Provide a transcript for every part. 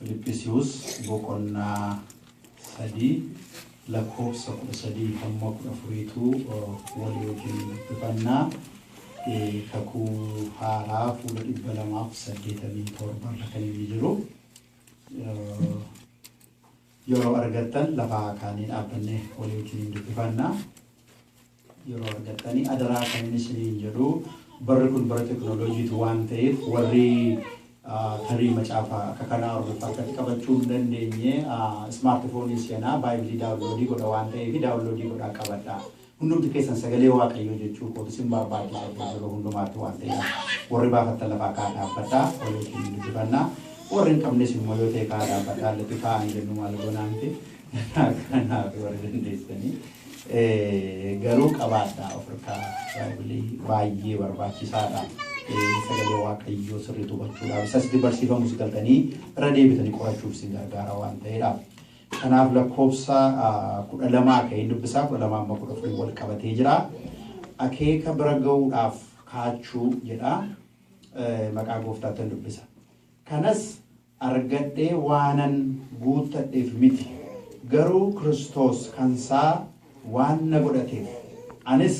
Filiphisiiyuus boqonnaa 3 lakkoofsa 13 hamma 14tu walii wajjin dubbifannaa. Kakuu haaraa fuula 287 irra kan inni jiru. Yeroo argattan lafaa kaanii dhaabbannee walii wajjin dubbifannaa. Yeroo argattanii adaraa kan inni isiniin jedhu, barri kun bara teknooloojiiti waan ta'eef, warri tarii macaafa akka kanaa hordofu harkatti qabachuu hin dandeenye, smartphone seenaa Bible download godha waan ta'eef download godhaa qabadha. Hundumti keessan sagalee Waaqayyoo jechuu kootu isin barbaachisa iddoo yeroo hundumaatti waan ta'eef, warri baafattan lafaa kaa dhaabbadhaa, walii wajjin dubbifannaa. Warri hin qabnes immoo yoo ta'e kaa dhaabbadhaa, illatti kaa'an jennu maal goonaa miti. Kanaaf warri dandeessanii garuu qabaadhaa of harkaa Bible, baay'ee barbaachisaadha. Sagalee Waaqayyoo sirriitti hubachuudhaaf, isas itti barsiifamus galtanii irra deebitanii qorachuuf isin gargaara waan ta'eedha. Kanaaf lakkoofsa 12 ka'een dubbisaa, 12 amma 14 wal qabatee jira. Akeeka bira ga'uudhaaf kaachuu jedha. Maqaa Gooftaatti dubbisa. Kanas argadhee waanan guuttadheef miti. Garuu Kiristoos kansaa waan na godhateef, anis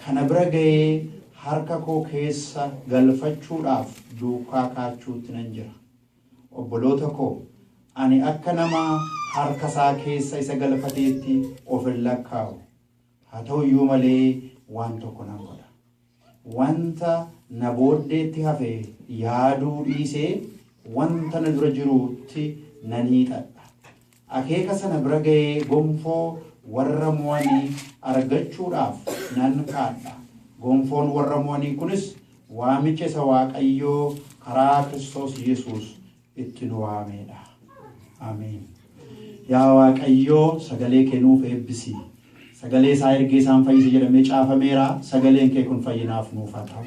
kana bira ga'ee harka koo keessa galfachuudhaaf duukaa kaachuutti nan jira. Obboloota koo, ani akka nama harka isaa keessa isa galfateetti of hin lakkaa'u. Haa ta'u iyyuu malee waan tokko nan godha. Wanta na booddeetti hafe yaaduu dhiisee wanta na dura jirutti nan hiixadha. Akeeka sana bira ga'ee gonfoo warra mo'anii argachuudhaaf nan kaadha. Gonfoon warra mo'anii kunis waamicha isa Waaqayyoo karaa Kiristoos Yesuus itti nu waamedha. Ameen. Yaa Waaqayyoo, sagalee kee nuuf eebbisi. Sagalee isaa ergee isaan fayyise jedhamee caafameera. Sagaleen kee kun fayyinaaf nuuf haa ta'u.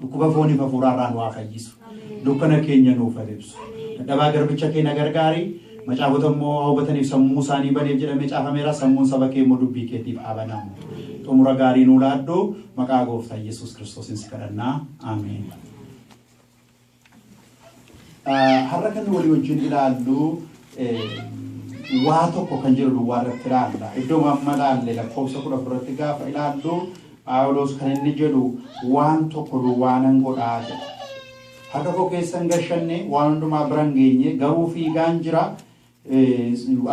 Dhukkuba fooniif hafuuraarraa nu haa fayyisu. Dukkana keenya nuuf haa ibsu. Dadhabaa garbicha kee na gargaari. Macaafota immoo hubataniif sammuu isaanii baneef jedhamee caafameera. Sammuun saba kee immoo dubbii keetiif haa banamu. Xumura gaarii nuu laadhu. Maqaa Gooftaa Yesuus Kiristoosiin si kadhannaa. Ameen. Har'a kan walii wajjin ilaallu waa tokko kan jedhu duwwaa irratti ilaalla. Iddoo amma ilaalle lakkoofsa 14 irratti gaafa ilaallu, Phaawulos kan inni jedhu waan tokko duwwaa nan godhaa jedha. Harka koo keessa hin gashanne, waan hundumaa bira hin geenye, garuu fiigaan jira.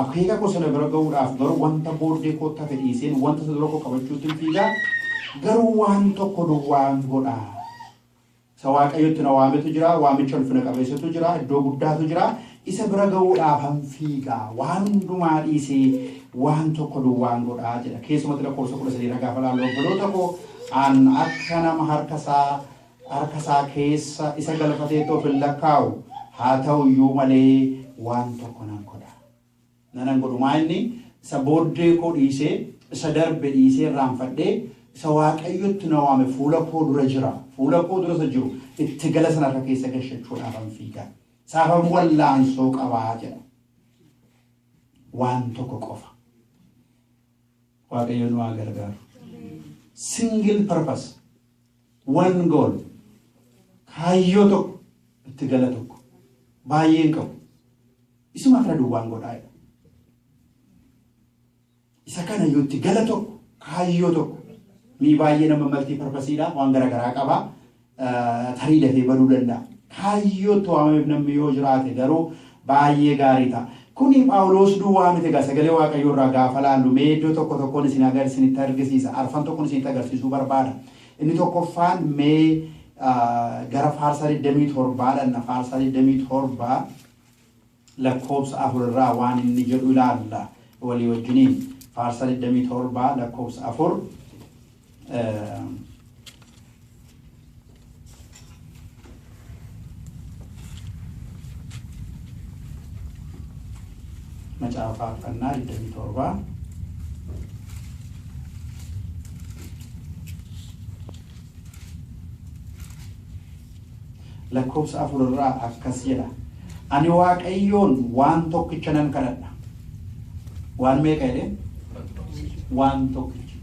Akeeka koo sana bira ga'uudhaaf garuu wanta booddee kootti hafe dhiiseen wanta isa dura koo qabachuutti hin fiigaa. Garuu waan tokko duwwaan godhaa. Isa Waaqayyotti na waametu jira, waamicha ulfina qabeessatu jira, iddoo guddaatu jira. Isa bira ga'uudhaafan fiigaa. Waan hundumaa dhiisee waan tokko duwwaan godhaa jedha. Keessumatti lakkoofsa 13 irra gaafa ilaallu, obboloota koo, an akka nama harka isaa keessa isa galfateetti of hin lakkaa'u. Haa ta'u iyyuu malee waan tokko nan godha. Nanan godhu maa inni? Isa booddee koo dhiisee, isa darbe dhiisee, irraanfadhee, isa Waaqayyotti na waame fuula koo dura jira. Fuula koo dura isa jiru itti gala sana harka keessa gashachuudhaafan fiigaa. Saafan wallaansoo qabaa jedha. Waan tokko qofa. Waaqayyo nu haa gargaaru. Single purpose. One goal. Kaayyoo tokko, itti gala tokko. Baay'ee hin qabu. Isuma kana duwwaan godhaa jedha. Isa kana yoo itti gala tokko, kaayyoo tokko. Mii baay'ee nama multi purposeidha, waan garaagaraa qaba. Tarii dafee baduu danda'a. Kaayyoo itti waamameef namni yoo jiraate garuu baay'ee gaarii ta'a. Kuni Phaawulos duwwaa miti egaa. Sagalee Waaqayyoo irraa gaafa laallu, mee iddoo tokko tokkoon isin isinitti argisiisa. Arfan tokkoon isinitti agarsiisuu barbaada. Inni tokkoffaan mee gara Faarsaa 27 dhanna. Faarsaa 27 lakkoofsa 4 irraa waan inni jedhu ilaalla walii wajjiniin. Faarsaa 27 lakkoofsa 4. Macaafa Faarfannaa 27 lakkoofsa 4 irraa akkas jedha. Ani Waaqayyoon waan tokkicha nan kadhadha. Waan meeqa jedhee? Waan tokkicha.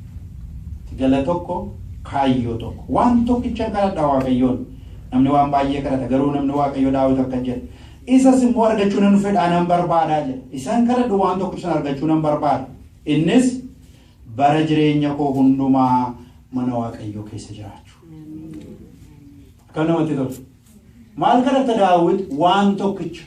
Gala tokko, kaayyoo tokko. Waan tokkicha kadhadha Waaqayyoon. Namni waan baay'ee kadhata, garuu namni Waaqayyoo Daawit akkas jedha. Isas immoo argachuu nan fedhaa, nan barbaadaa jedha. Isaan kadhadhu waan tokko san argachuu nan barbaada. Innis bara jireenya koo hundumaa mana Waaqayyoo keessa jiraachuu. Akkam namatti tola. Maal kadhatta Daawit? Waan tokkicha.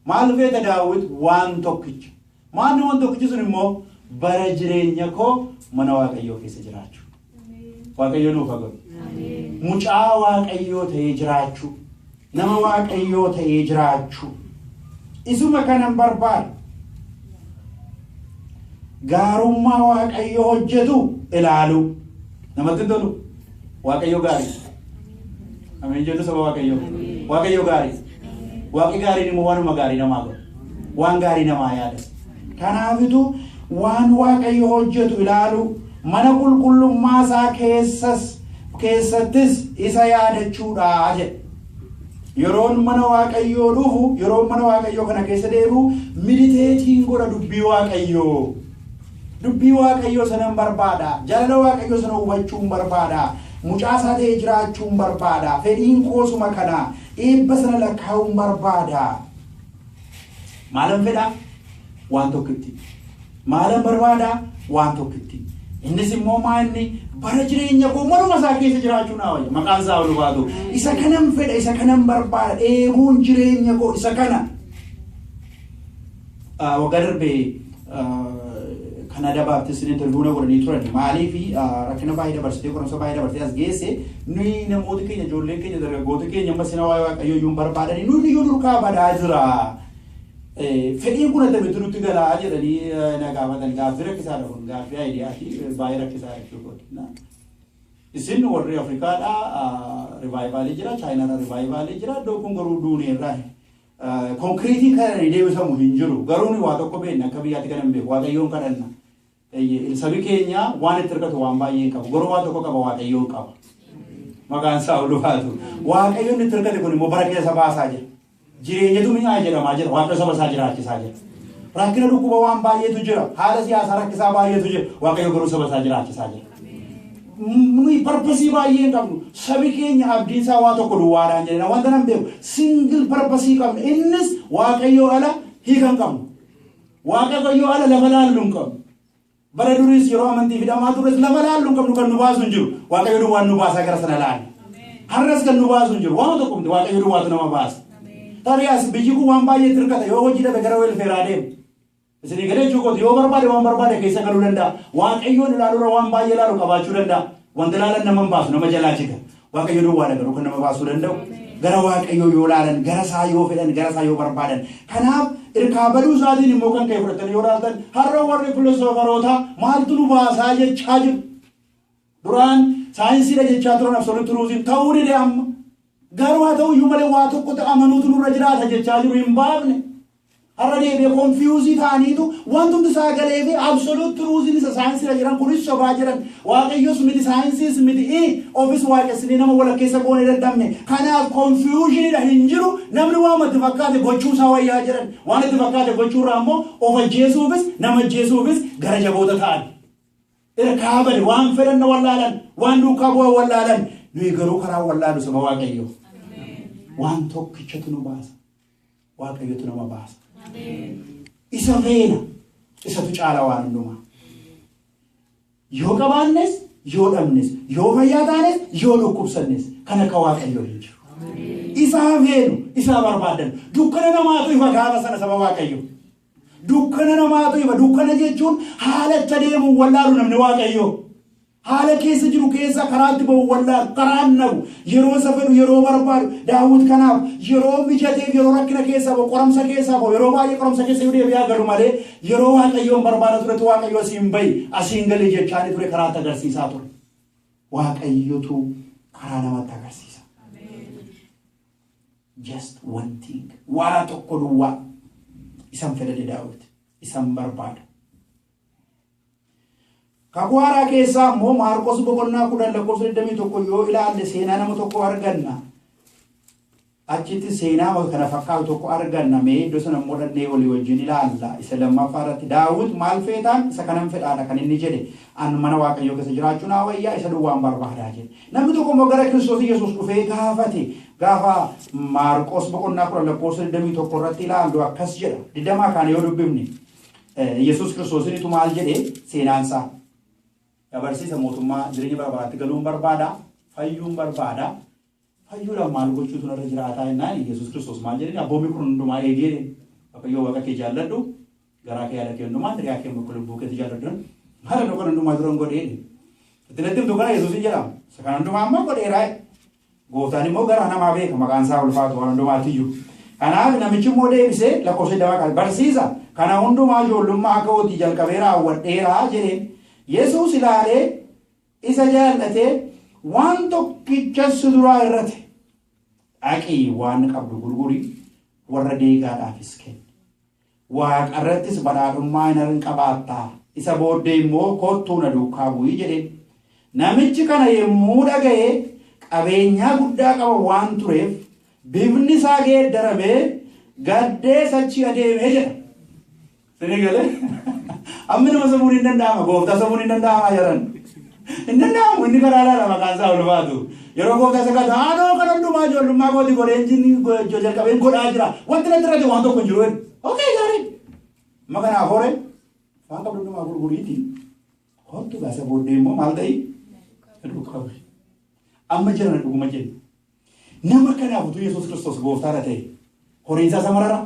Maal feeta Daawit? Waan tokkicha. Maalni waan tokkichi sun immoo? Bara jireenya koo mana Waaqayyoo keessa jiraachuu. Waaqayyo nuuf haa godhu. Mucaa Waaqayyoo ta'ee jiraachuu. Nama Waaqayyoo ta'ee jiraachuu. Isuma kanan barbaada. Gaarummaa Waaqayyo hojjetu ilaaluu. Namatti hin tolu. Waaqayyo gaarii. Ameen jedhu saba Waaqayyoo. Waaqayyo gaarii. Waaqni gaariin immoo waanuma gaarii namaa godha. Waan gaarii namaa yaada. Kanaafitu waan Waaqayyo hojjetu ilaaluu, mana qulqullummaa isaa keessas keessattis isa yaadachuudha jedha. Yeroon mana Waaqayyoo dhufu, yeroon mana Waaqayyoo kana keessa deebi'u, meditate godha dubbii Waaqayyoo. Dubbii Waaqayyoo sanan barbaada. Jaalala Waaqayyoo sana hubachuun barbaada. Mucaa isaa ta'ee jiraachuun barbaada. Fedhiin koosuma kana. Eebba sana lakkaa'uun barbaada. Maalan fedhaa? Waan tokkitti. Maalan barbaada? Waan tokkitti. Innis immoo maa inni? Bara jireenya koo manuma isaa keessa jiraachuu naa wayya. Maqaan isaa ol baatu. Isa kanan fedha, isa kanan barbaada. Dheebuun jireenya koo isa kana. Waggaa darbe Canada Baptist interview na godhanii turan. Maaliif rakkina baay'ee dabarsitee, qorumsa baay'ee dabarsitee as geesse? Nuyi namoota keenya, ijoolleen keenya, dargaggoota keenya amma sina waa'ee Waaqayyoo iyyuu hin barbaadanii, nuyi iyyuu nurkaa badaa jira. Fedhiin kun attamitti nutti galaa jedhanii na gaafatan. Gaaffii rakkisaadha kun, gaaffii ideaati, baay'ee rakkisaa jechuudha. Isin warri Afrikaadhaa revivalii jira, Chaayinaadhaa revivalii jira, iddoo kun garuu duuneerraa. Concrete kan deebisamu hin jiru. Garuu ni waa tokko beekna, akka biyyaatti kan hin beeku, Waaqayyoon kadhanna. Sabi keenya waan itti hirkatu waan baay'ee hin qabu. Garuu waan tokko qaba, Waaqayyoon qaba. Maqaan isaa ulfaatu. Waaqayyoon itti hirkate kun immoo bara keessa baasaa jira. Jireenyatu mi'aa jedhamaa jira. Waaqayyo saba isaa jiraachisaa jira. Rakkina, dhukkuba waan baay'eetu jira. Haala siyaasaa rakkisaa baay'eetu jira. Waaqayyo garuu saba isaa jiraachisaa jira. Nuyi purpose baay'ee hin qabnu. Sabi keenya abdiin isaa waa tokko duwwaadhaan jedhina. Wanta nan beeku, single purpose qabna. Innis Waaqayyoo ala hiika hin qabnu. Waaqayyoo ala lafa laallu hin qabnu. Bara duriis yeroo amantii fidamaa tures lafa laallu hin qabnu, kan nu baasu hin jiru. Waaqayyo duwwaan nu baasaa, gara sana laalla. Har'as kan nu baasu hin jiru. Waan tokko miti, Waaqayyo duwwaatu nama baasa. Tarii as biyyi kun waan baay'ee hirkata, yoo hojii dhabe gara welfareaa deema. Isinii galee jechuu kooti, yoo barbaade waan barbaade keessa galuu danda'a. Waaqayyoon ilaaluurra waan baay'ee ilaalu qabaachuu danda'a. Wanta ilaalan nama hin baasu, nama jalaa jiga. Waaqayyo duwwaadha garuu kan nama baasuu danda'u. Gara Waaqayyoo yoo ilaalan, gara isaa yoo fedhan, gara isaa yoo barbaadan. Kanaaf irkaa baduu isaatiin immoo kan ka'e fudhatanii yoo ilaaltan, har'a warri philosopheroota maaltu nu baasaa jechaa jiru. Duraan saayinsiidha jechaa turan, absolute truthiin ta'uu dide amma. Garuu haa ta'u iyyuu malee waa tokkotti amanuutu nurra jiraata jechaa jiru, hin baafne. Har'a deebi'ee confuse ta'aniitu wantumti sagalee fi absolute truthiin isa saayinsiidha jedhan kunis sobaa jedhan. Waaqayyos miti, saayinsiis miti, ofis waaqessinee nama walakkeessa goonee dadhabne. Kanaaf confusioniidha, hin jiru, namni waan itti fakkaate gochuu isaa wayyaa jedhan. Waan itti fakkaate gochuurraa immoo of ajjeesuufis nama ajjeesuufis gara jaboota ta'an. Irkaa bade, waan fedhan wallaalan, waan duukaa bu'an wallaalan. Nuyi garuu karaa wallaalu, saba Waaqayyoo. Waan tokkichatu nu baasa. Waaqayyotu nama baasa. Isa feena, isatu caala waan hundumaa. Yoo qabaannes, yoo dhabnes, yoo fayyaa taanes, yoo dhukkubsannes, kan akka Waaqayyoo hin jiru. Isaa feenu, isaa barbaadan. Dukkana namaatu ifa gaafa sana, saba Waaqayyoo. Dukkana namaatu ifa. Dukkana jechuun haala itti adeemu wallaalu namni Waaqayyoo. Haala keessa jiru keessa karaatti bahu wallaalu, karaan nabu, yeroo isa fedhu, yeroo barbaadu. Daawwit kanaaf yeroo mijateef, yeroo rakkina keessaa bahu, qoramsa keessaa bahu, yeroo baay'ee qoramsa keessa yoo deebi'aa galu malee, yeroo Waaqayyoon barbaada turetti Waaqayyo asiin bahi, asiin gali jechaani ture, karaatti agarsiisaa ture. Waaqayyotu karaa namatti agarsiisa. Just one thing. Waa tokko duwwaa. Isan fedhade Daawit. Isan barbaada. Kakuu Haaraa keessaa immoo Maarqos boqonnaa 10 lakkoofsa 21 yoo ilaalle seenaa nama tokko arganna. Achitti seenaa kana fakkaatu tokko arganna. Mee iddoo sana immoo dhaqnee walii wajjin ilaalla. Isa lammaffaa irratti Daawit maal feetaan isa kanan fedhaadha kan inni jedhe. An mana Waaqayyoo keessa jiraachuu naa wayyaa, isa duwwaan barbaadaa jedhe. Namni tokko immoo gara Kiristoos Yesuus dhufee gaafate. Gaafa Maarqos boqonnaa 10 lakkoofsa 21 irratti ilaallu akkas jedha. 20 kaane yoo dubbifne, Yesuus Kiristoosinitu maal jedhe seenaansaa? Yaa barsiisa, mootummaa jireenya bara baraatti galuun barbaada, fayyuun barbaada. Fayyuudhaaf maal gochuutu narra jiraataa jennaan, Yesuus Kiristoos maal jedheen? Abboommii kun hundumaa eegee jedheen. Waaqayyoo Waaqa kee jaalladhu, garaa kee, yaada kee hundumaan, hiriyaa kee immoo lubbuu keetti jaalladhu. Maal kan hundumaa duran godhee jedhe. Itti natti himtu kana Yesuusin jedhama. Isa kan hundumaa ammoo godheeraa. Gooftaan immoo garaa namaa beeka, maqaan isaa ulfaatu waan hundumaatti iyyuu. Kanaaf namichi immoo deebisee lakkoofsa 20 qaba. Barsiisa, kana hundumaa ijoollummaa akka hootii jalqabee raawwadheeraa jedheen. Yesuus ilaalee isa jaallatee, waan tokkicha si duraa irrate, dhaqii waan qabdu gurgurii warra deegaadhaafis kenni. Waaqa irrattis badhaadhummaa hin qabaattaa. Isa booddee immoo kottuu na duukaa bu'ii jedheen. Namichi kana yommuu dhaga'e, qabeenyaa guddaa qaba waan tureef, bifni isaa geeddaramee gaddee achi adeemee jedha. Sini galee amma nama sobuun hin danda'ama, gooftaa sobuun hin danda'ama jedhan. Hin danda'amu, inni karaa laala, maqaan isaa ulfaatu. Yeroo gooftaa isa gaafatu, "Haadhoo, kan hundumaa ijoollummaa kooti godheen jinni jalqabeen godhaa jira. Wanti natti irratti waan tokko hin jiru." Okay, gaarii. Amma kanaaf horee waan qabdu hundumaa gurguriiti. Kottu gaasa booddee immoo maal ta'i? Duukaa bu'i. Amma jiran dhuguma jenna. Nama kanaaf utuu Yesuus Kiristoos gooftaadha ta'e, horiinsaa isa marara?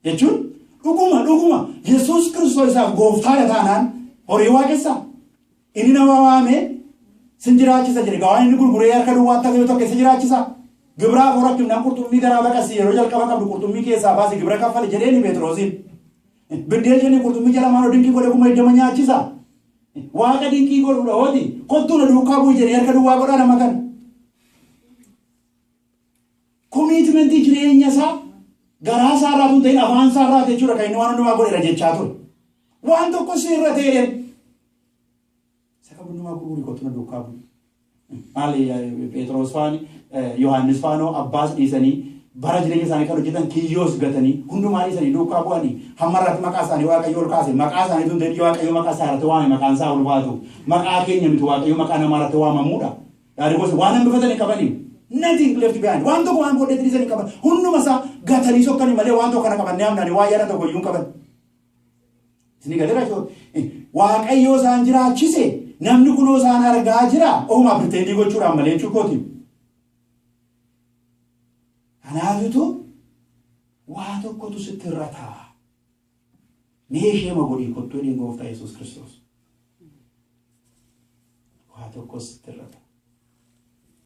Jechuun dhuguma dhuguma Yesuus Kiristoos isaaf gooftaadha taanaan horii waaqessaa? Inni nama waamee sin jiraachisa jedhe, waan inni gurguree harka duwwaatti hafe yoo tokko isa jiraachisa? Gibiraaf horakkifnaan qurxummii garaa baqasii, yeroo jalqaba qabdu qurxummii keessaa baasi, gibira kaffali jedheeni Phexrosiin. Biddeen jedhanii qurxummii jala maaloo dinqii godhe 20,000 nyaachisa? Waaqa dinqii godhuudha hooti. Kottuu na duukaa bu'i jedhee harka duwwaa godhaa nama kana? Commitmentii jireenya isaa garaa isaa irraa tun ta'in afaan isaa irraa jechuudha kan inni waan hundumaa godheera jechaa ture. Waan tokko si irra ta'een. Isa qabu hundumaa gurgurii kottu na duukaa bu'i. Maali, Phexros faani, Yohaannis faanoo abbaas dhiisanii, bara jireenya isaanii kan hojjetan kiyyoos gatanii, hundumaa dhiisanii duukaa bu'anii, hamma irratti maqaa isaanii Waaqayyo ol kaase. Maqaa isaanii tun ta'in Waaqayyo maqaa isaa irratti waame, maqaan isaa ulfaatu. Maqaa keenya miti, Waaqayyo maqaa namaa irratti waamamuudha. Yaadi gosa waan hambifatanii qabanii. Nothing left behind. Waan tokko waan booddeetti dhiisanii qaban. Hunduma isaa gatanii sokkanii malee waan tokko kana qabannee hamnaanii waan yaadan tokko iyyuu hin qaban. Isin galeera jechuudha. Waaqayyo isaan jiraachise, namni kunoo isaan argaa jira. Ofumaa pretendii gochuudhaan malee jechuu kooti. Kanaafitu waa tokkotu sitti irra ta'a. Mee ishee ma godhii kottuu jedheen gooftaa Yesuus Kiristoos. Waa tokko sitti irra ta'a.